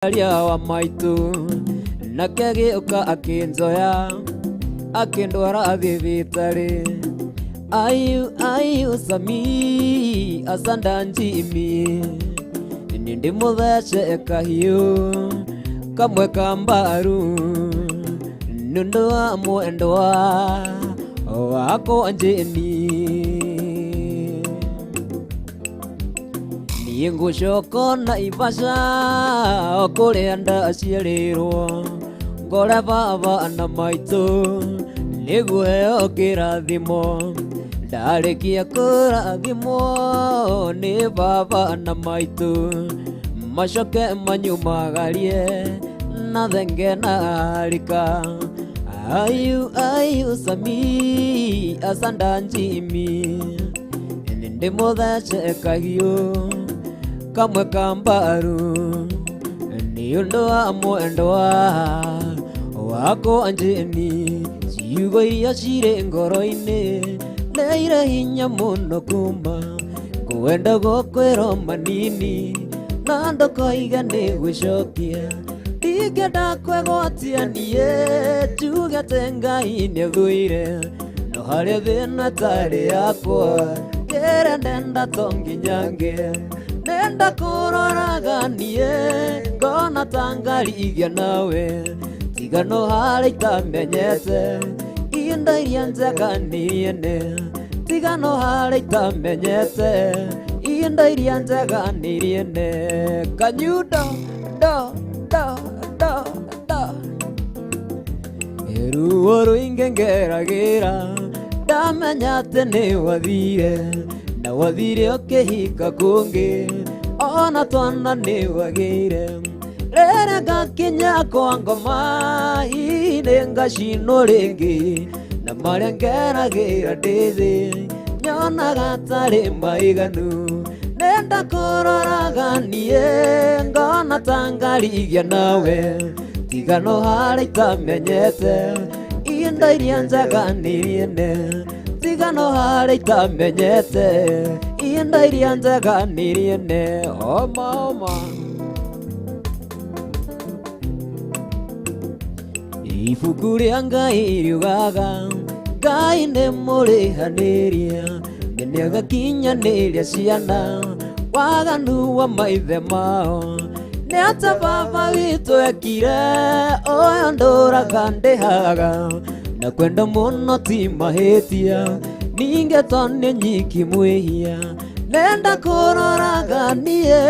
Aria wa maitũ nake agĩũka akĩnjoya akĩndwara thibitarĩ. Ayu ayu Sami asanda njimi nĩ ndĩmũthece kahiũ kamwe ka mbaru nĩ ũndũ wa mwendwa wakwa Njĩni. Niĩ ngũcoka Naivasha o kũrĩa ndaciarĩirwo ngore baba na maitũ nĩguo heo kĩrathimo ndarĩkia kũrathimwo nĩ baba na maitũ macoke manyumagarie na thenge na harika. Ayu ayu Sami asanda njimi ndĩmũthece kahiũ kamwe ka mbaru nĩ ũndũ wa mwendwa wakwa Njĩni. Ciugo iria cirĩ ngoro-inĩ nĩ irĩ hinya mũno kuma kwenda gũkwĩrwo manini na ndũkoiga nĩ gwĩcokia ndingĩenda kwĩgwatia niĩ njuge atĩ Ngai nĩathũire no harĩ thĩna tarĩ yakwa kĩrĩa ndenda to nginya ngĩe nenda kũroraga niĩ ngona ta ngarigia nawe tiga no harĩa itamenyete indo iria njega niĩ tiga no harĩa itamenyete indo iria njega niĩ kanyundo do do do do ruo rũingĩ ngeragĩra ndamenya atĩ nĩ wathire na wathire ũkĩhika kũngĩ ona twana nĩ wagĩire rĩrĩa ngakinya kwa ngoma hihi nĩ ngacinwo rĩngĩ na marĩa ngeragĩra ndĩ thĩ nyonaga tarĩ maiganu nenda kũroraga niĩ ngona ta ngarigia nawe tiga no harĩa itamenyete indo iria njega niĩ tiga no harĩa itamenyete indo iria njega niĩ oma oma. Ibuku rĩa Ngai riugaga Ngai nĩ mũrĩhanĩria nĩagakinyanĩria ciana waganu wa maithe mao nĩ atĩ baba witũ ekire ũyũ ndũraga ndĩhaga na kwenda mũno ti mahĩtia ningĩ to nĩ nyiki mwĩhia nenda kũroraga niĩ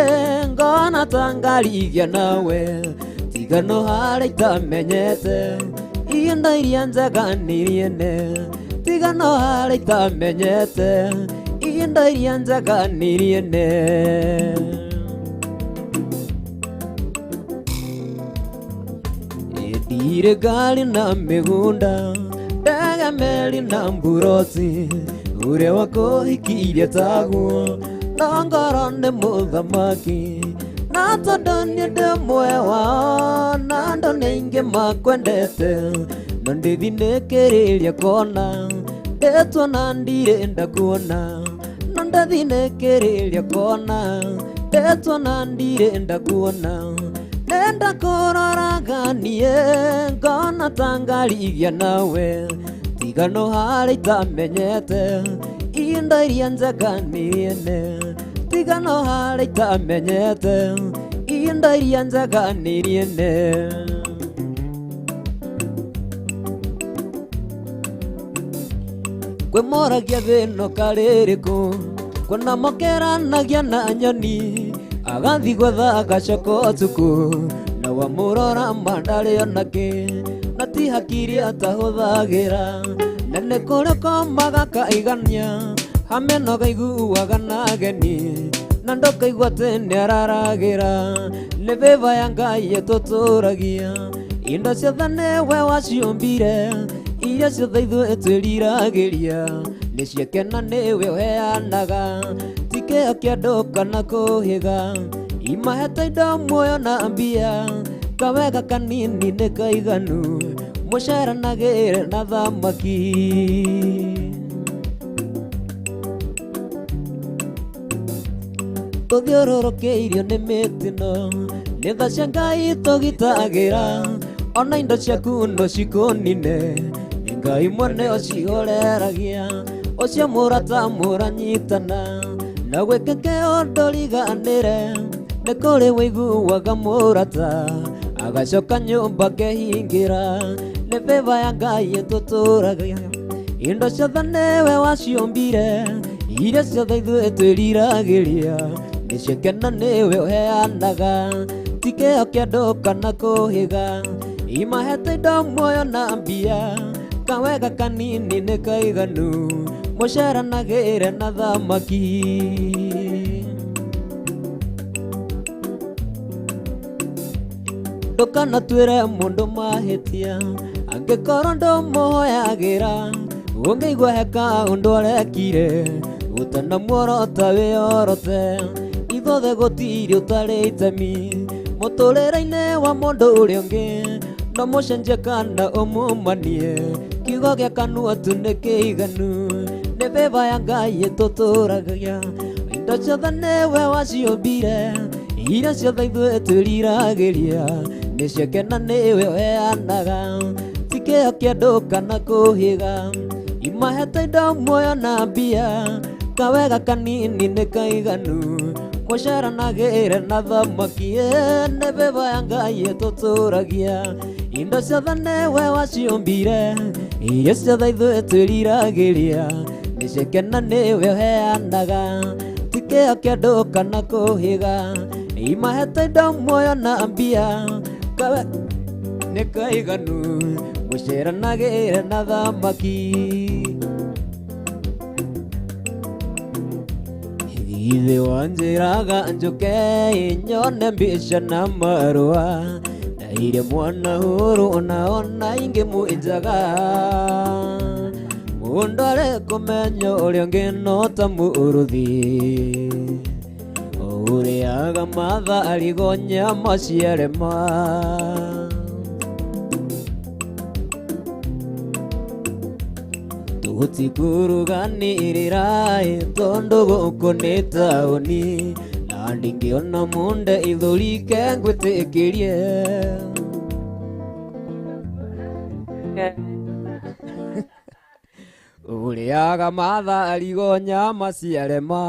ngona ta ngarigia nawe tiga no harĩa itamenyete indo iria njega niĩ tiga no harĩa itamenyete indo iria njega niĩ. Ndirĩ ngari na mĩgũnda ndege meri na mburoti ũrĩa wakũhikirie taguo no ngoro nĩ mũthamaki na tondũ niĩ ndĩ ũmwe wao na andũ nĩ aingĩ makwendete no ndĩthinĩkĩrĩria kona ndĩtuona ndirenda kuona no ndathinĩkĩrĩria kona ndĩtuona ndirenda kuona nenda kũroraga niĩ ngona ta ngarigia nawe tiga no harĩa itamenyete indo iria njega niĩ tiga no harĩa itamenyete indo iria njega niĩ. Kwĩmoragia thĩno karĩrĩkũ kwĩna mokeranagia na nyoni agathi gwetha agacoka ũtukũ na wamũrora ma ndarĩ onakĩ na ti hakiri atahũthagĩra na nĩ kũrĩ komaga kaigania hameno gaiguaga na ageni na ndũkaigua atĩ nĩ araragĩra nĩ bĩba ya Ngai ĩtũtũragia indo ciothe nĩwe waciũmbire iria ciothe ithuĩ twĩriragĩria nĩ ciake na nĩwe ũheanaga ti kĩo kĩa andũ kana kũhĩga imahete indo muoyo na mbia kawega kanini nĩ kaiganu mũceranagĩre na thamaki. Tũthiũrũrũkĩirio nĩ mĩtino Nĩ tha cia Ngai tũgitagĩra ona indo ciaku no cikũnine. Nĩ Ngai mwene ũcihoreragia ũcio mũrata mũranyitana na gwĩkĩke ũndũ riganĩre. Nĩ kũrĩ wĩiguaga mũrata agacoka nyũmba kehingĩra. Nĩ favor ya Ngai ĩtũtũragia indo ciothe nĩwe waciũmbire iria ciothe ithuĩ twĩriragĩria nĩcio kena nĩwe ũheanaga ti kĩo kĩa andũ kana kũhĩga imahete indo muoyo na mbia kawega kanini nĩ kaiganu mũceranagĩre na thamaki. Ndũkanatuĩre mũndũ mahĩtia angĩkorwo ndũmũhoyagĩra ũngĩigua he kaũndũ arekire gũtana muorota wĩyorote ithuothe gũtirĩ ũtarĩ itemi mũtũrĩre-inĩ wa mũndũ ũrĩa ũngĩ no mũcenjie kana ũmumanie kiugo gĩa kanua tu nĩ kĩiganu. Nĩ favor ya Ngai ĩtũtũragia indo ciothe nĩwe waciũmbire iria ciothe ithuĩ twĩriragĩria nĩcio kena nĩwe ũheanaga ti kĩo kĩa andũ kana kũhĩga imahete indo muoyo na mbia kawega kanini nĩ kaiganu mũceranagĩre na thamaki. Nĩ favor ya Ngai ĩtũtũragia indo ciothe nĩwe waciũmbire iria ciothe ithuĩ twĩriragĩria nĩcio kena nĩwe ũheanaga ti kĩo kĩa andũ kana kũhĩga imahete indo muoyo na mbia kawe nĩ kaiganu mũceranagĩre na thamaki. Ithe wanjĩraga njũke nyone mbica na marũa ndaire mwana hũrũ na ona ingĩ mwĩnjaga mũndũ arĩ kũmenya ũrĩa ũngĩ no ta mũrũthi ũrĩaga matharigo nyama ciarema. Tũtikuruganĩrĩra tondũ gũkũ nĩ taũni na ndingĩona mũnde ithũrike ngwĩtĩkĩrie. Ũrĩaga matharigo nyama ciarema.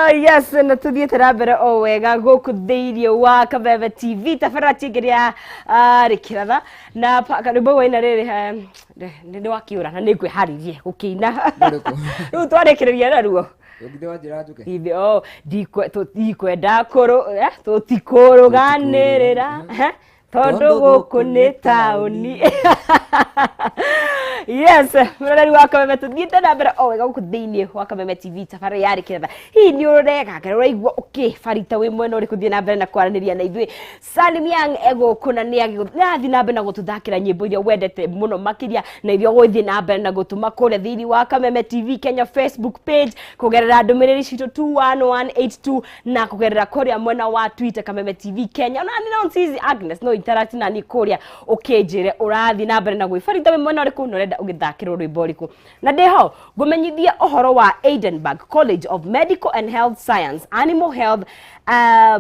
Yes, na tuthiĩte na mbere o wega gũkũ thĩiniĩ wa Kabebe TV tabarĩra tingĩrĩa rĩkĩratha na karwĩmbo waina rĩrĩ nĩ wakiũra na nĩ ngwĩharĩrie gũkĩina rĩu twarĩkĩrĩria naruo. Ũngĩthĩ wanjĩra njũke. Ithe o ndikwenda kũrũ tũtikũrũganĩrĩra tondũ gũkũ nĩ taũni. Yes, mũroreri wa Kameme tũthiĩte na mbere o wega gũkũ thĩiniĩ wa Kameme TV tabarĩra yarĩ kĩratha. Hihi nĩ ũregangara ũraigua ũkĩbarita wĩ mwena ũrĩkũ thiĩ na mbere na kwaranĩria na ithuĩ. Salim Young egũkũ na nĩ arathiĩ na mbere na gũtũthakĩra nyĩmbo iria wendete mũno makĩria na iria ũgũthiĩ na mbere na gũtũma kũrĩa thĩiniĩ wa Kameme TV Kenya Facebook page kũgerera ndũmĩrĩri citũ 21182 na kũgerera kũrĩa mwena wa Twitter Kameme TV Kenya. Ona nĩ no Nsizi Agnes no interact na niĩ kũrĩa ũkĩnjĩre ũrathiĩ na mbere na gwĩbarita wĩ mwena ũrĩkũ na ũrenda ũgĩthakĩrwo rwĩmbo ũrĩkũ. Na ndĩho ngũmenyithie ũhoro wa Edinburgh College of Medical and Health Science, Animal Health,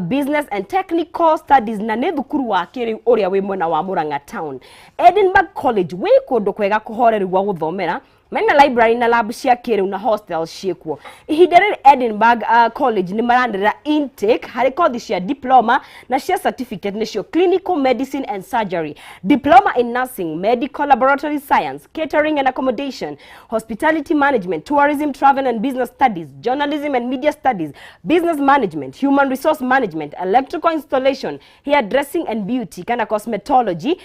Business and Technical Studies na nĩ thukuru wa kĩrĩu ũrĩa wĩ mwena wa Murang'a Town. Edinburgh College wĩ kũndũ kwega kũhoreru gwa gũthomera mena library na lab cia kĩrĩu na hostel ciĩkuo. Ihinda rĩrĩ Edinburgh College nĩ maranĩrĩra intake harĩ kothi cia diploma na cia certificate nĩcio clinical medicine and surgery, diploma in nursing, medical laboratory science, catering and accommodation, hospitality management, tourism, travel and business studies, journalism and media studies, business management, human resource management, electrical installation, hairdressing and beauty kana cosmetology,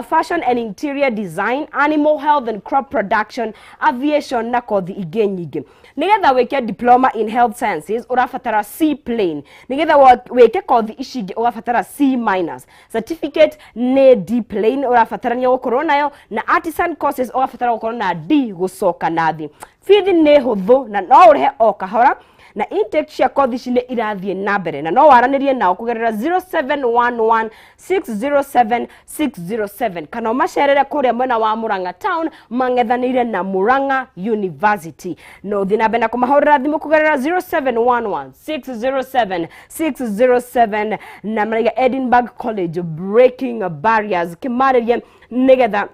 fashion and interior design, animal health and crop production, aviation na kothi ingĩ nyingĩ. Nĩgetha wĩke diploma in health sciences ũrabatara C plain, nĩgetha wĩke kothi ici ingĩ ũrabatara C minus, certificate nĩ D plain ũrabatarania gũkorwo nayo, na artisan courses ũrabatara gũkorwo na D gũcoka na thĩ. Bithi nĩ hũthũ na no ũrĩhe o kahora Na intake cia kothi ici nĩ irathiĩ na mbere, na no waranĩrie nao kũgerera 0711 607 607, kana ũmacerere kũrĩa mwena wa Murang'a town, mang'ethanĩire na Murang'a University. No ũthiĩ na mbere na kũmahũrĩra thimũ kũgerera 0711 607 607, na maraiga Edinburgh College, breaking barriers. Kĩmarĩrie nĩgetha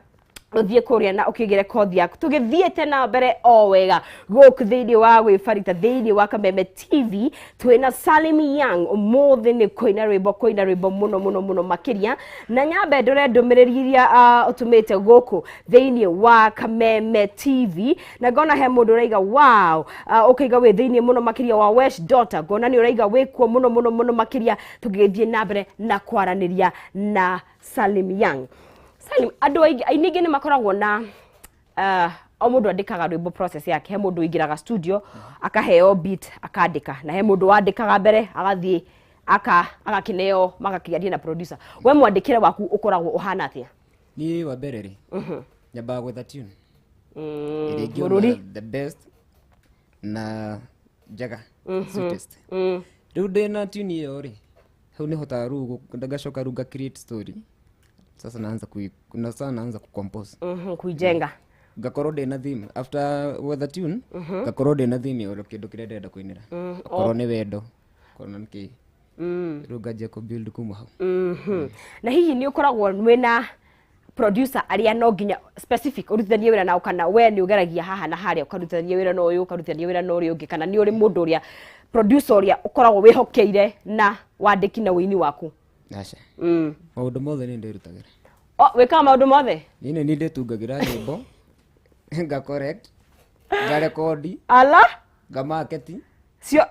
ũthiĩ kũrĩa na ũkĩgĩre kothi yaku. Tũgĩthiĩte na mbere o wega gũkũ thĩinĩ wa gwĩbarita thĩinĩ wa Kameme TV, twĩna Salim Young ũmũthĩ nĩ kũina rwĩmbo, kũina rwĩmbo mũno mũno mũno makĩria. Na nyambe ndore ndũmĩrĩri iria ũtũmĩte gũkũ thĩinĩ wa Kameme TV, na ngona he mũndũ ũraiga wow, ũkaiga wĩ thĩinĩ mũno makĩria wa West Daughter. Ngona nĩ ũraiga wĩkuo mũno mũno mũno makĩria. Tũgĩthiĩ na mbere na kwaranĩria na Salim Young. Salim, andũ aingĩ, aini aingĩ nĩ makoragwo na o mũndũ andĩkaga rwĩmbo process yake. He mũndũ ũingĩraga studio akaheo beat akandĩka, na he mũndũ wandĩkaga mbere agathiĩ agakĩneo magakĩaria na producer. We mwandĩkĩre waku ũkoragwo ũhana atĩa? Niĩ wa mbere rĩ, nyambaga gwetha tune ĩrĩa ingĩona Mũrũri. the best na njega, sweetest. Rĩu ndĩna tune ĩyo rĩ, hau nĩhotaga rĩu ngacoka rĩu nga create story. Sasa naanza kui, na sasa naanza kucompose. Kuijenga. Ngakorwo ndĩna theme. After gwetha tune, ngakorwo ndĩna theme ya ũrĩa kĩndũ kĩrĩa ndĩrenda kũinĩra, okorwo nĩ wendo, okorwo nĩ kĩ. Rĩu nganjia kũbuild kuma hau. Na hihi nĩ ũkoragwo wĩna producer arĩa no nginya specific ũrutithanie wĩra nao, kana we nĩ ũgeragia haha na harĩa, ũkarutithania wĩra na ũyũ, ũkarutithania wĩra na ũrĩa ũngĩ, kana nĩ ũrĩ mũndũ ũrĩa producer ũrĩa ũkoragwo wĩhokeire na wandĩki na ũini waku? Aca, maũndũ mothe nĩ ndĩrutagĩra. O, wĩkaga maũndũ mothe? Niĩ nĩ niĩ ndĩtungagĩra nyĩmbo, nga correct, ngarekondi, Ala. ngamaketi. Cio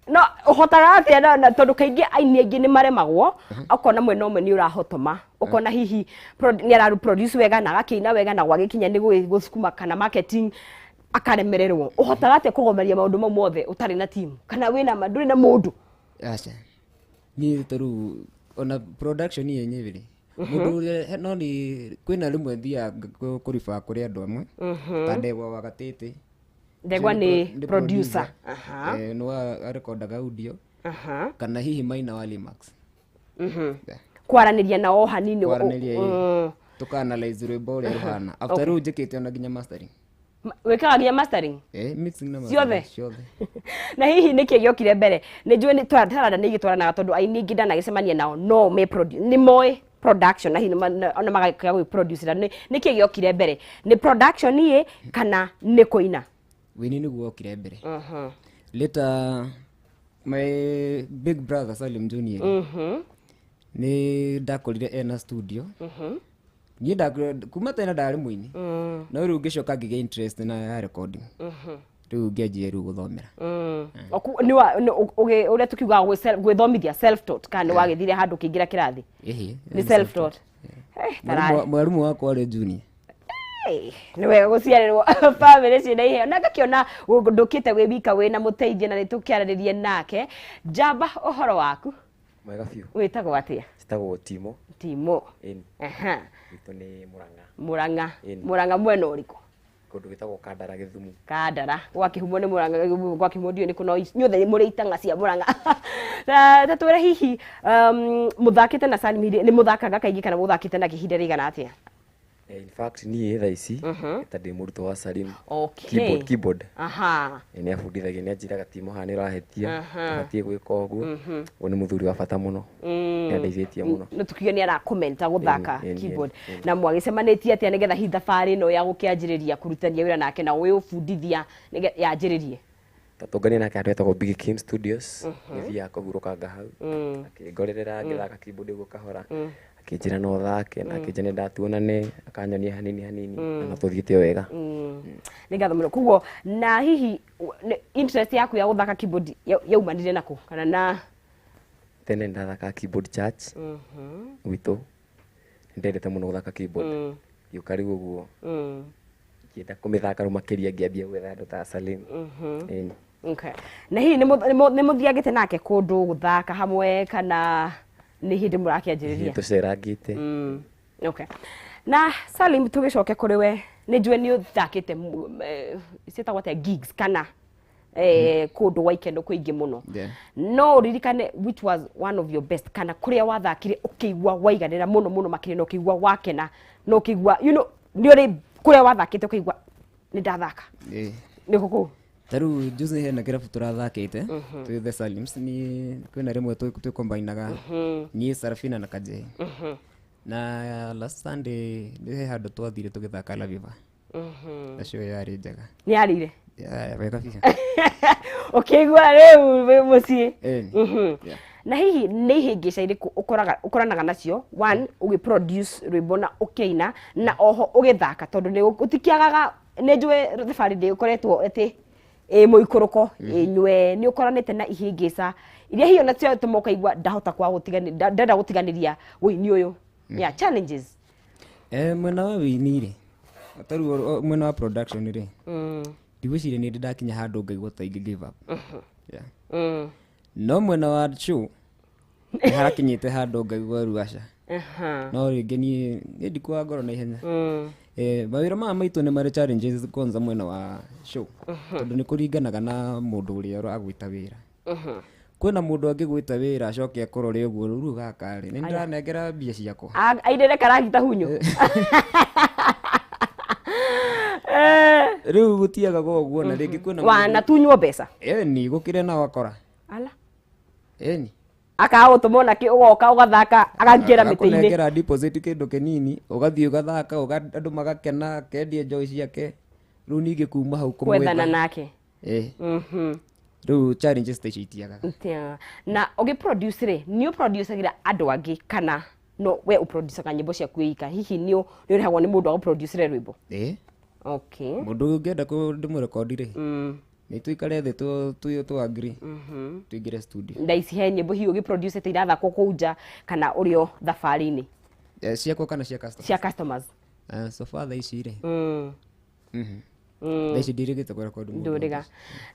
no ũhotaga atĩa na tondũ kaingĩ aini aingĩ nĩ maremagwo, ũkona mwena ũmwe nĩ ũrahotoma, ũkona hihi nĩ araru produce wega na agakĩina wega, na gwagĩkinya nĩ gũcukuma kana marketing akaremererwo. Ũhotaga atĩa kũgomeria maũndũ mau mothe ũtarĩ na team, kana wĩna ndũrĩ na mũndũ? Aca, niĩ ta rĩu ona production yenyewe rĩ, mũndũ ũrĩa no nĩ kwĩna rĩmwe thiaga kũriba kũrĩ andũ amwe ta Ndegwa wa Gatĩtĩ. Ndegwa Ũcio nĩ nĩ producer. Aha. Nĩwe arekondaga audio, kana hihi Maina wa Limax. Yeah. Kwaranĩria nao hanini. Kwaranĩria, ĩĩ. Tũka-analyze rwĩmbo ũrĩa rũhana after rĩu njĩkĩte ona nginya mastering. Wĩkaga nginya mastering? Eh, mixing na Ciothe? mastering, ciothe. Na hihi nĩkĩ gĩokire mbere? Nĩ njũĩ nĩ taranda nĩ igĩtwaranaga, tondũ aini aingĩ ndanagĩcemania nao no me nĩ moĩ production na hihi ona magakĩaga gwĩ-producera. Nĩkĩ gĩokire mbere, nĩ production ĩ kana nĩ kũina? Wĩini nĩguo wokire mbere. Later my big brother Salim Junior nĩ ndakorire ena studio. Niĩ kuma tene ndarĩ mũini, no rĩu ngĩcoka ngĩgĩa interest na ya recording, rĩu ngĩanjia rĩu gũthomera. Ũrĩa tũkiugaga gwĩthomithia, self taught, kana nĩ wagĩthire handũ ũkĩingĩra kĩrathi? Ĩhĩ. Nĩ self taught. Mwarimũ wakwa arĩ junior. Nĩ wega gũciarĩrwo bamĩrĩ ciĩna iheo, na ngakĩona ndũkĩte wĩ wika, wĩna mũteithia, na nĩ tũkĩarĩrĩrie nake. Njamba, ũhoro waku? Mwega biũ. Wĩtagwo atĩa? Njĩtagwo Timo. Timo. Ĩni. Aha. Gwitũ nĩ Murang'a. Murang'a. Ĩni. Murang'a mwena ũrĩkũ? Kũndũ gwĩtagwo Kandara, Gĩthumo. Kandara gwakĩhumwo nĩ Murang'a, gwakĩhumwo ndiũĩ nĩ kũ, no inyuothe mũrĩ itang'a cia Murang'a. Ta twĩre hihi mũthakĩte na Salim, nĩ mũthakaga kaingĩ kana mũthakĩte na ihinda rĩigana atĩa? In fact niĩ thaa ici ta ndĩ mũrutwo wa Salim. Okay. Keyboard, keyboard. Nĩ abundithagia, nĩ anjĩraga, "Timo, haha nĩ ũrahĩtia, ũbatiĩ gwĩka ũguo." Ũyũ nĩ mũthuri wa bata mũno, nĩ andeithĩtie mũno. Nĩ tukiuge nĩ arakomenta gũthaka Ĩni, keyboard. Ĩni. Na mwagĩcemanĩtie atĩa nĩgetha hihi thabarĩ ĩno ya gũkĩanjĩrĩria kũrutithania wĩra nake na ũĩ ũbundithia yanjĩrĩrie? Tatũngania nake handũ hetagwo Big Kim Studios. Nĩ thiaga kũhurũkanga hau, akĩngorerera ngĩthaka keyboard ũguo kahora, akĩnjĩra no thake, na akĩnjĩra nĩ ndatuonane, akanyonia hanini hanini, na no tũthiĩte o wega. Nĩ ngatho mũno. Koguo na hihi interest yaku ya gũthaka keyboard yaumanire nakũ, kana na Tene ndathakaga keyboard church gwitũ, nĩ ndendete mũno gũthaka keyboard. Gĩũka rĩu ũguo ngĩenda kũmĩthaka rĩu makĩria, ngĩambia gwetha andũ ta Salim. Ĩni. Okay. Na hihi nĩ mũthiangĩte nake kũndũ gũthaka hamwe, kana nĩ hĩndĩ mũrakĩanjĩrĩria? Tũcerangĩte. Okay. Na Salim, tũgĩcoke kũrĩ we, nĩ njũĩ nĩ ũthakĩte ciĩtagwo atĩa, gigs kana Kũndũ gwa ikeno kũingĩ mũno. No ũririkane which was one of your best, kana kũrĩa wathakire ũkĩigua waiganĩra mũno mũno makĩria, na ũkĩigua wakena, na ũkĩigua nĩ ũrĩ kũrĩa wathakĩte ũkĩigua nĩ ndathaka? Nĩ kũkũ? Ta rĩu juzi hena kĩrabu tũrathakĩte twĩ The Salims. Ni kwĩna rĩmwe twĩkombainaga niĩ, Sarafina na Kajei, na last Sunday nĩ he handũ twathire tũgĩthaka La Viva, na show yarĩ njega. Nĩ yarĩire? Yeah, wega biũ. Ũkĩigua rĩu wĩ mũciĩ. Yeah. Na hihi nĩ ihĩngĩca irĩkũ ũkoranaga nacio, one, ũgĩproduce rwĩmbo na ũkĩina, na oho ũgĩthaka, tondũ nĩ ũtikĩagaga, nĩ njũĩ thabarĩ ndĩ ũkoretwo atĩ ĩ mũikũrũko ĩnywe, nĩ ũkoranĩte na ihĩngĩca iria hihi ona cio tũma ũkaigua ndahota kwaga ndenda gũtiganĩria wũini ũyũ, yeah, challenges? Mwena wa wĩini rĩ, ta rĩu mwena wa production rĩ, ndigwĩciria nĩ ndĩ ndakinya handũ ngaigua ta ingĩ give up, yeah. No mwena wa show nĩ harakinyĩte handũ ngaigua rĩu aca. No rĩngĩ niĩ ndikuaga ngoro na ihenya. Mawĩra maya maitũ nĩ marĩ challenges, kwanza mwena wa show, tondũ nĩ kũringanaga na mũndũ ũrĩa ũragwĩta wĩra. Kwĩna mũndũ angĩgwĩta wĩra acoke akũrore ũguo, rĩu gaka rĩ, nĩ ndĩranengera mbia ciakwa. Airĩre karagita hunyu. Rĩu gũtiagaga ũguo, na rĩngĩ kwĩna Wanatunywo mbeca? Ĩni, gũkĩrĩ na wakora. Ala. Ĩni. Akaga gũtũma onake, ũgoka ũgathaka, agakĩra mĩtĩ-inĩ. Agakũnengera deposit kĩndũ kĩnini, ũgathiĩ ũgathaka, andũ magakena, akendia njohi ciake, rĩu ningĩ kuma hau kwethana kũmwetha. Nake. Rĩu challenges ta icio itiagaga. Na ũgĩproduce rĩ, nĩ ũproducagĩra andũ angĩ kana no we ũproducaga nyĩmbo ciaku wĩika? Hihi nĩ ũrĩhagwo nĩ mũndũ agũproducere rwĩmbo? Ĩ. Okay. Mũndũ ũngĩenda ndĩmũrekondi rĩ, nĩ tũikare thĩ tũ agree, tũingĩre studio. Nda ici he nyĩmbo hihi ũgĩproducete irathakwo kũu nja kana ũrĩ o thabarĩ-inĩ? Ciakwa kana cia customer? Cia customers. So far thaa ici rĩ, thaa ici ndirĩgĩte kũrekondi mũndũ. Ndũrĩga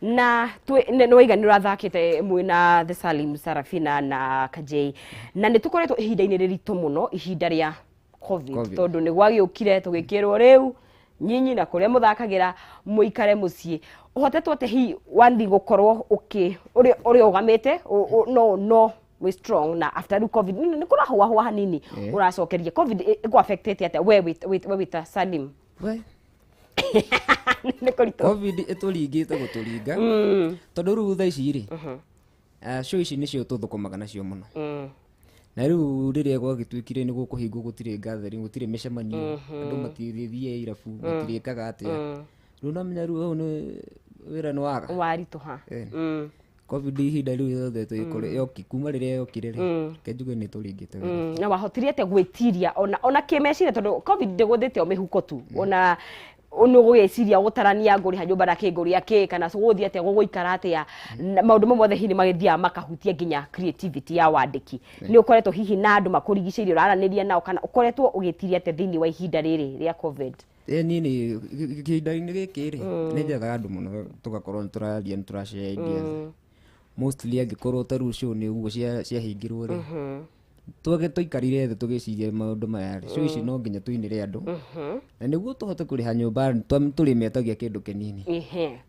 na nĩ waiga nĩ ũrathakĩte mwĩna The Salim, Sarafina na Kajei, na nĩ tũkoretwo ihinda-inĩ rĩritũ mũno, ihinda rĩa COVID, COVID. Tondũ nĩ gwagĩũkire tũgĩkĩrwo rĩu nyinyi na kũrĩa mũthakagĩra mũikare mũciĩ. Ũhotetwo atĩ hihi one thing gũkorwo ũkĩ ũrĩa ũgamĩte no wĩ strong, na after rĩu COVID nĩ kũrahũahũa hanini, ũracokeria COVID ĩkũ-affectĩte atĩa we wĩta Salim? We. Nĩ kũritũ. COVID ĩtũringĩte gũtũringa, tondũ rĩu thaa ici rĩ, show ici nĩcio tũthũkũmaga nacio mũno, na rĩu rĩrĩa gwagĩtuĩkire nĩ gũkũhingwo, gũtirĩ gathering, gũtirĩ mĩcemanio, andũ matirĩthiĩ irabu, matirĩkaga atĩa, rĩu namenya rĩu hau nĩ wĩra nĩ waga. Waritũha. COVID ihinda rĩu rĩothe twĩkũrĩ yoki, kuma rĩrĩa yokire rĩ, reke njuge nĩ tũringĩte wĩra. Na wahotire atĩa gwĩtiria ona kĩmeciria, tondũ COVID ndĩgũthĩte o mĩhuko tu, ona nĩ ũgũgĩciria gũtarania ngũrĩha nyũmba na kĩ, ngũrĩa kĩ, kana gũgũthiĩ atĩa, gũgũikara atĩa, na maũndũ mamwe mothe hihi nĩ magĩthiaga makahutia nginya creativity ya wandĩki. Nĩ ũkoretwo hihi na andũ makũrigicĩirie ũraranĩria nao, kana ũkoretwo ũgĩtiria atĩa thĩinĩ wa ihinda rĩrĩ rĩa COVID? Niĩ nĩ ihinda-inĩ gĩkĩ rĩ, nĩ njethaga andũ mũno, tũgakorwo nĩ tũraria, nĩ tũrashare ideas, mostly angĩkorwo ta rĩu show nĩ ũguo ciahingirwo rĩ, twage twaikarire thĩ tũgĩciria maũndũ maya rĩ, show ici no nginya tũinĩre andũ, na nĩguo tũhote kũrĩha nyũmba tũrĩmetagia kĩndũ kĩnini.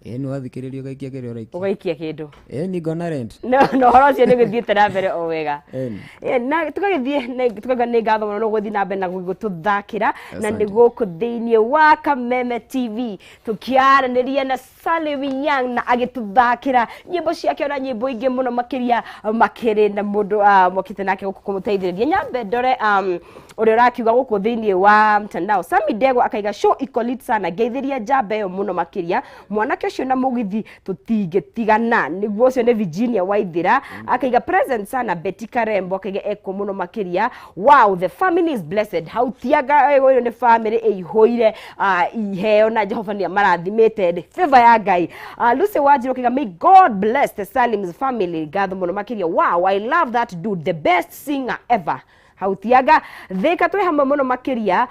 Ĩ, nĩ wathikĩrĩria ũgaikia kĩrĩa ũraikia. Ũgaikia kĩndũ. Ĩ, ni ngona rent. Na ũhoro ũcio nĩ ũgĩthiĩte na mbere o wega. Ĩni. Na tũgagĩthiĩ tukauga nĩ ngatho mũno nĩ gũthiĩ na mbere na gũtũthakĩra, na Asante. nĩ gũkũ thĩinĩ wa Kameme TV tũkĩaranĩria na Salim Young, na agĩtũthakĩra nyĩmbo ciake ona nyĩmbo ingĩ mũno makĩria, makĩrĩ na mũndũ mokĩte nake gũkũ kũmũteithĩrĩria. Nyambe ndore ũrĩa ũrakiuga gũkũ thĩinĩ wa mtandao. Sami Ndego akaiga, "Show iko lit sana, ngeithĩria njamba ĩyo mũno makĩria, mwanake ũcio na mũgithi tũtingĩtigana." Nĩguo ũcio nĩ Virginia Waithira akaiga, "Present sana." Betty Karembo akaiga eko mũno makĩria, "Wow, the family is blessed." Hautiaga ũyũ nĩ family ĩihũire iheo, na Jehova nĩ amarathimĩte, nĩ favor ya Ngai. Lucy Wanjiru akaiga, "May God bless the Salim's family." Ngatho mũno makĩria. "Wow, I love that dude, the best singer ever." Hau tianga thika twĩ hamwe mũno makĩria.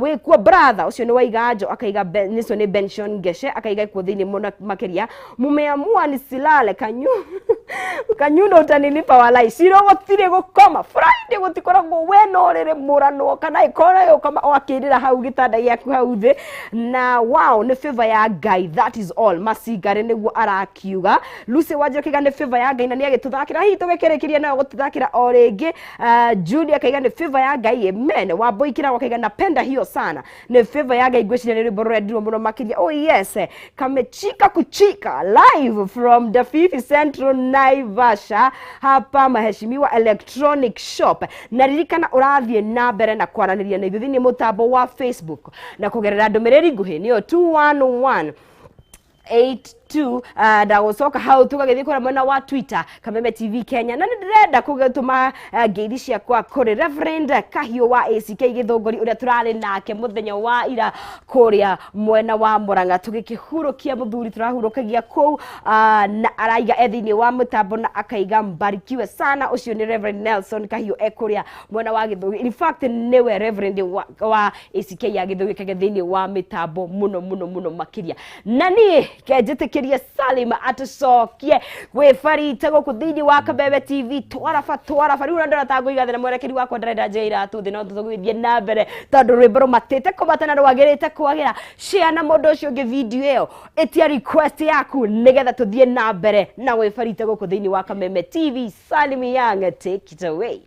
Wĩ kuo brother ũcio nĩ waiganjo akaiga nĩcio nĩ Benson Ngeshe akaiga kuo thĩinĩ mũno makĩria. Mumeamua nisilale kanyu kanyundo utanilipa walai ciro gũtirĩ gũkoma Friday gũtikoragwo we no rĩrĩ mũranwo kana ĩkorwo ũkoma o akĩrĩra hau gĩtanda gĩaku hau thĩ. Na wow, nĩ favor ya Ngai, that is all. Macingare nĩguo arakiuga. Lucy Wanjiru akaiga nĩ favor ya Ngai na nĩ agĩtũthakĩra, hihi tũgĩkĩrĩkĩria nayo gũtũthakĩra o rĩngĩ. Julia akaiga nĩ favor ya Ngai, amen. Wambui Kĩrago akaiga napenda hiyo sana, nĩ favor ya Ngai. Ngwĩciria nĩ rwĩmbo rũrendirwo mũno makĩria. Oh yes, kamechika kuchika live from Dafifi Central Naivasha hapa Maheshimiwa Electronic Shop. Na ririkana ũrathiĩ na mbere na kwaranĩria na ithuĩ thĩinĩ mũtambo wa Facebook na kũgerera ndũmĩrĩri nguhĩ nĩyo 211 82. Ndagũcoka hau tũgagĩthiĩ kũrĩa mwena wa Twitter, Kameme TV Kenya. Na nĩ ndĩrenda kũgĩtũma ngeithi ciakwa kũrĩ Reverend Kahiũ wa ACK Gĩthũngũri ũrĩa tũrarĩ nake mũthenya wa ira kũrĩa mwena wa Murang'a tũgĩkĩhurũkia mũthuri tũrahurũkagia kũu, na araiga e thĩinĩ wa mũtambo na akaiga mbarikiwe sana. Ũcio nĩ Reverend Nelson Kahiũ e kũrĩa mwena wa Gĩthũngũri. In fact nĩwe Reverend wa ACK ya Gĩthũngũri kage thĩinĩ wa mĩtambo mũno mũno mũno makĩria. Na niĩ kenjĩtĩkĩrie Salim atũcokie gwĩbarita gũkũ thĩinĩ wa Kabebe TV. Twaraba twaraba rĩu ndona ta ngũiga thĩ na mwerekeri wakwa ndarenda njĩra iratũ thĩ, no tũgũthiĩ na mbere tondũ rwĩmbo rũmatĩte kũmatana rwagĩrĩte kwagĩra. Share na mũndũ ũcio ũngĩ video ĩyo, ĩtia request yaku nĩgetha tũthiĩ na mbere na gwĩbarita gũkũ thĩinĩ wa Kameme TV. Salim Young, take it away.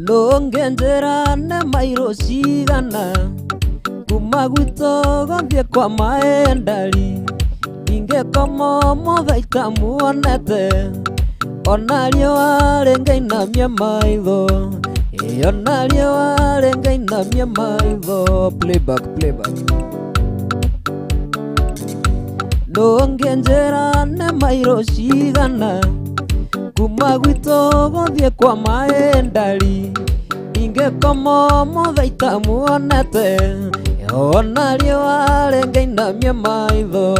Ndũngĩnjĩra nĩ mairũ cigana kuma gwitũ gũthiĩ kwa maendari, ingĩkoma ũmũthĩ itamuonete, ona riũa rĩngĩinamia maitho, ĩ ona riũa rĩngĩinamia maitho. Playback, playback. Ndũngĩnjĩra nĩ mairũ cigana kuma gwitũ gũthiĩ kwa maendari, ingĩkoma ũmũthĩ itamuonete, ona riũa rĩngĩinamia maitho,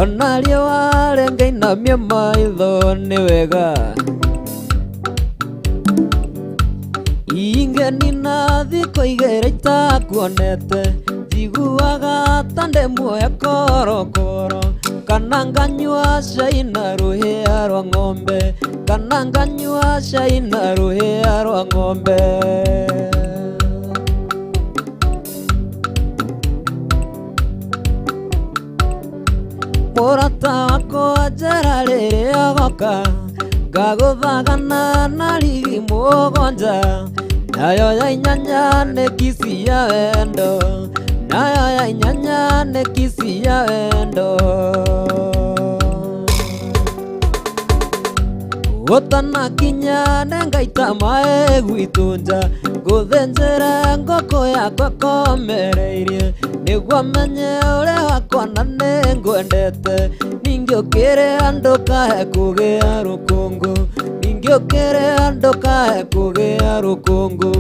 ona riũa rĩngĩinamia maitho. Nĩ wega ingĩnina thikũ igĩrĩ itakuonete, njiguaga ta ndĩ muoya korokoro, kana nganyua cai na rũhĩa rwa ng'ombe, kana nganyua cai na rũhĩa rwa ng'ombe. Mũrata wakwa njĩra rĩrĩa ũgoka, ngagũthagana na rigi mũgwanja, nayo ya inyanya nĩ kici ya wendo, nayo ya inyanya nĩ kici ya wendo. Ũtanakinya nĩngaita maĩ gwitũ nja, ngũthĩnjĩre ngũkũ yakwa komereirie, nĩguo menye ũrĩa wakwa na nĩngwendete. Ningĩ ũkĩrĩ ndũkae kũgĩa rũkũngũ, ningĩ ũkĩrĩ ndũkae kũgĩa rũkũngũ.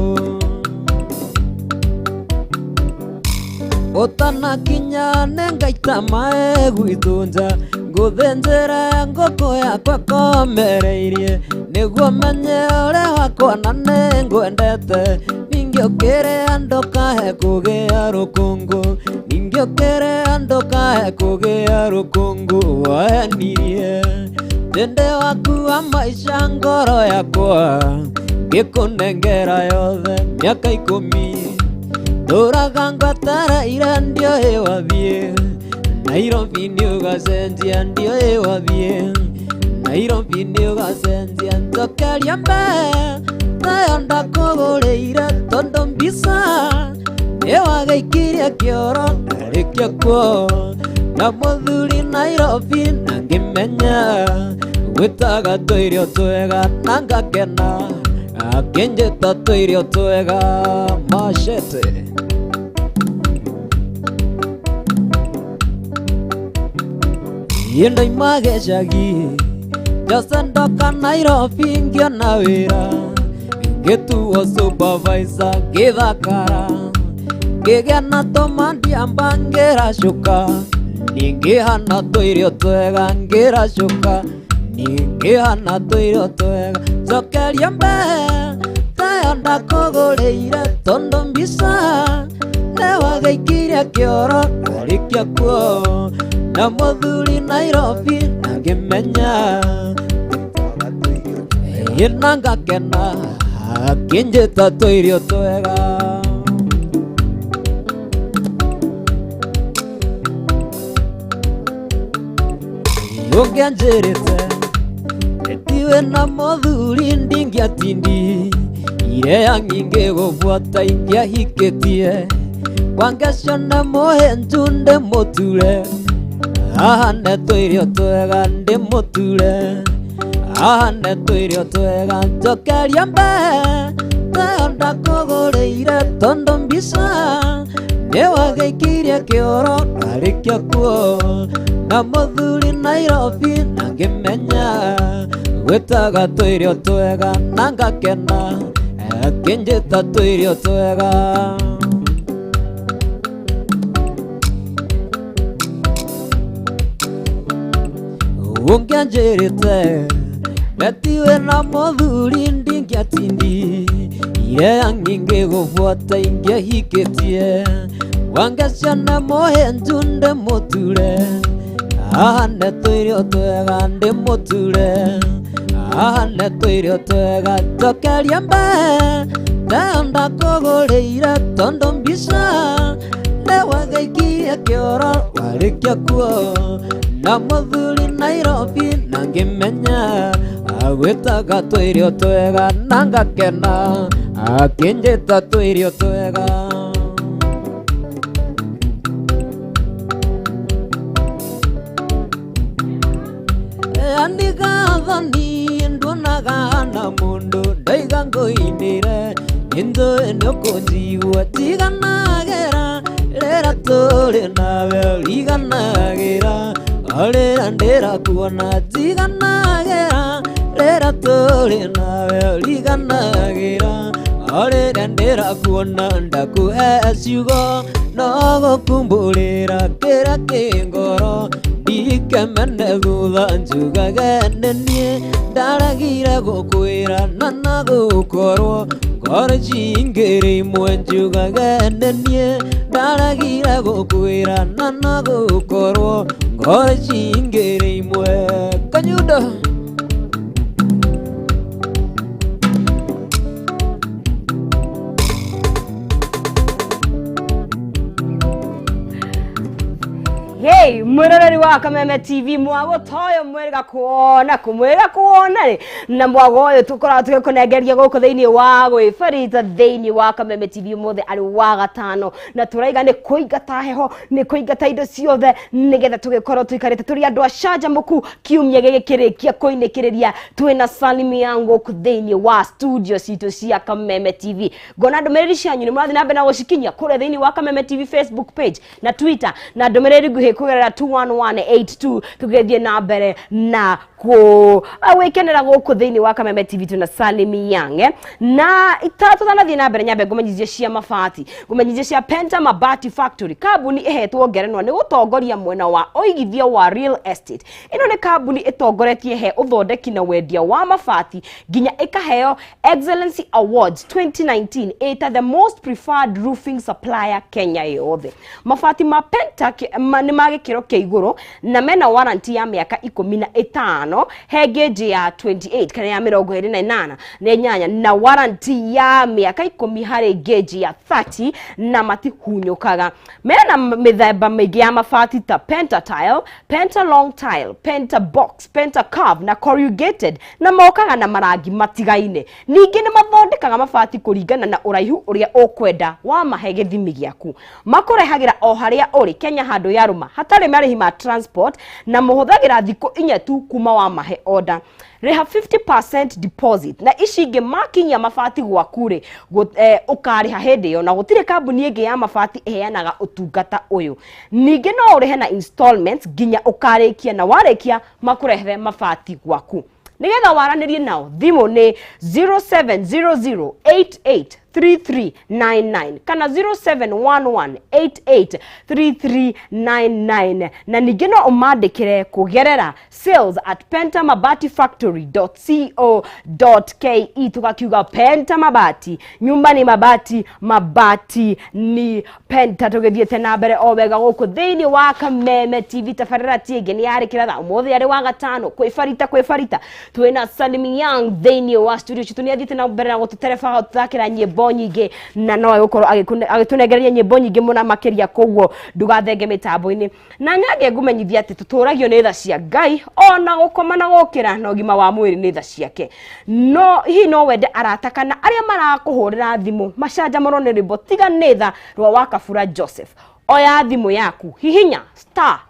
Ũtanakinya nĩngaita maĩ gwitũ nja, ngũthĩnjĩre ngũkũ yakwa komereirie, nĩguo menye ũrĩa wakwa na nĩngwendete. Ningĩ ũkĩrĩ ndũkae kũgĩa rũkũngũ, ningĩ ũkĩrĩ ndũkae kũgĩa rũkũngũ. Waenirie tende waku wa maica ngoro yakwa, ngĩkũnengera yothe mĩaka 10, ndũraga ngwetereire ndiũĩ wathiĩ. Nairobi nĩ ũgacenjia, ndiũĩ wathiĩ. Nairobi nĩ ũgacenjia, njokeria tayo ndakũgũrĩire, tondũ mbica nĩ wagĩikirie kĩoro ndarĩkia kuo na mũthuri Nairobi, na ngĩmenya gwĩtaga tũirio twega na ngakena, akĩnjĩta tũirio twega machete. Ndoima gĩcagi Jose ndoka Nairobi ngĩona wĩra, ngĩtuo supervisor ngĩthakara, ngĩgĩa na tũmandiamba ngĩracũka. Ningĩhana tũirio twega ngĩracũka, ningĩhana tũirio twega. Njokeria mbere tayo ndakũgũrĩire, tondũ mbica nĩwagĩikirie kĩoro ndarĩkia kuo na mũthuri Nairobi, na ngĩmenya ĩna ngakena akĩnjĩta tũirio twega. Ũngĩanjĩrĩte tiwe na mũthuri, ndingĩatindi irea nyingĩ gũbuata, ingĩahikĩtie kwangeciona mũhĩnju ndĩmũture ahane tũirio twega, ndĩmũture ahane tũirio twega. Njokeria mbere tayo ndakũgũrĩire, tondũ mbica nĩwagĩikirie kĩoro ndarĩkia kuo na mũthuri Nairobi, na ngĩmenya gwĩtaga tũirio twega, na ngakena akĩnjĩta tũirio twega. Ũngĩanjĩrĩte netiwe na mũthuri, ndingĩatindi irea nyingĩ gũbuata, ingĩahikĩtie wangeciana mũhĩnju ndĩmũture ahane tũirio twega, ndĩmũture ahane tũirio twega. Njokeria mbere tayo ndakũgũrĩire, tondũ mbica nĩwagĩikirie kĩoro warĩkia kuo na mũthuri Nairobi, na ngĩmenya agwĩtaga tũirio twega, na ngakena akĩnjĩta tũirio twega. Anigathani nduonaga na mũndũ ndaiga ngũinĩre, nĩnjũĩ nĩũkũnjigua, tiganagĩra rĩrĩa tũrĩ nawe, riganagĩra o rĩrĩa ndĩrakuona, tiganagĩra rĩrĩa tũrĩ nawe, riganagĩra o rĩrĩa ndĩrakuona. Ndakũhe ciugo no gũkumbũrĩra kĩrĩa kĩ ngoro, ndikemene thutha njugage nĩ niĩ ndaregire gũkwĩra, na nagũkorwo ngoro cingĩrĩ imwe, njugage nĩ niĩ ndaregire gũkwĩra, na nagũkorwo ngoro cingĩrĩ imwe. Kanyundo. Hey, mwiroreri wa Kameme TV, mwago toyo mwega kuona kumwega kuona rĩ, na mwago ũyũ tũkoragwo tũgĩkũnengeria gũkũ thĩinĩ wa gwĩbarita thĩinĩ wa Kameme TV. Ũmũthĩ arĩ wa gatano, na tũraiga nĩ kũingata heho, nĩ kũingata indo ciothe, nĩgetha tũgĩkorwo tũikarĩte tũrĩ andũ acanjamũku kiumia gĩgĩkĩrĩkia kũinĩkĩrĩria. Twĩna Salimi yangu gũkũ thĩinĩ wa studio citũ cia Kameme TV. Ngona ndũmĩrĩri cianyu nĩ mũrathiĩ na mbere na gũcikinyia kũrĩa thĩinĩ wa Kameme TV Facebook page na Twitter, na ndũmĩrĩri nguhĩ kũgerera 21182, tũgĩthiĩ na mbere na gwĩkenera gũkũ thĩinĩ wa Kameme TV. Tuna Salimi Young, eh? Na tũtanathiĩ na mbere, nyambe ngũmenyithie cia mabati, ngũmenyithie cia Penta Mabati Factory, kambuni ĩhetwo ngerenwa nĩ gũtongoria mwena wa ũigithia wa real estate. Ĩno nĩ kambuni ĩtongoretie he ũthondeki na wendia wa mabati, nginya ĩkaheo Excellency Awards 2019 ĩta the most preferred roofing supplier Kenya yothe. Mabati ma Penta nĩ ma gĩkĩro kĩa igũrũ na mena warranty ya mĩaka 15 he gauge ya 28 kana ya 28 na inyanya, na warranty ya mĩaka 10 harĩ gauge ya 30, na matihunyũkaga. Mena mĩthemba mĩingĩ ya mabati ta Penta Tile, Penta Long Tile, Penta Box, Penta Curve na corrugated, na mokaga na marangi matigaine. Ningĩ nĩ mathondekaga mabati kũringana na ũraihu ũrĩa ũkwenda wamahe gĩthimi gĩaku. Makũrehagĩra o harĩa ũrĩ Kenya handũ yarũma, hatarĩ marĩhi ma transport, na mũhũthagĩra thikũ 4 tu kuma wamahe order. Rĩha 50% deposit na ici ingĩ makinyia mabati gwaku rĩ, ũkarĩha hĩndĩ ĩyo, na gũtirĩ kambuni ĩngĩ ya mabati ĩheanaga ũtungata ũyũ. Ningĩ no ũrĩhe na installments nginya ũkarĩkia, na warĩkia makũrehere mabati gwaku. Nĩgetha waranĩrie nao, thimũ nĩ 0700. 3399 kana 0711 883399. Na ningĩ no ũmandĩkĩre kũgerera sales@pentamabatifactory.co.ke. Tugakiuga Penta Mabati, nyumba ni mabati, mabati ni Penta. Tũgĩthiĩte na mbere o wega gũkũ thĩinĩ wa Kameme TV, tabarĩra ti ĩngĩ nĩ yarĩ kĩratha. Ũmũthĩ arĩ wa gatano, kwĩ barita kwĩ barita, twĩna Salim Young thĩinĩ wa studio citũ. Nĩ athiĩte na mbere na gũtũtereba, gũtũthakĩra nyĩmbo nyingĩ, na no egũkorwo agĩtũnengereria nyĩmbo nyingĩ mũno makĩria. Koguo ndũgathenge mĩtambo-inĩ na nyange. Ngũmenyithia atĩ tũtũragio nĩ tha cia Ngai, ona gũkoma na gũkĩra na ũgima wa mwĩrĩ nĩ tha ciake. No hihi no wende arata kana arĩa marakũhũrĩra thimũ macanjamũrwo nĩ rwĩmbo tiga nĩ tha rwa Wakabura Joseph? Oya thimũ yaku, hihinya star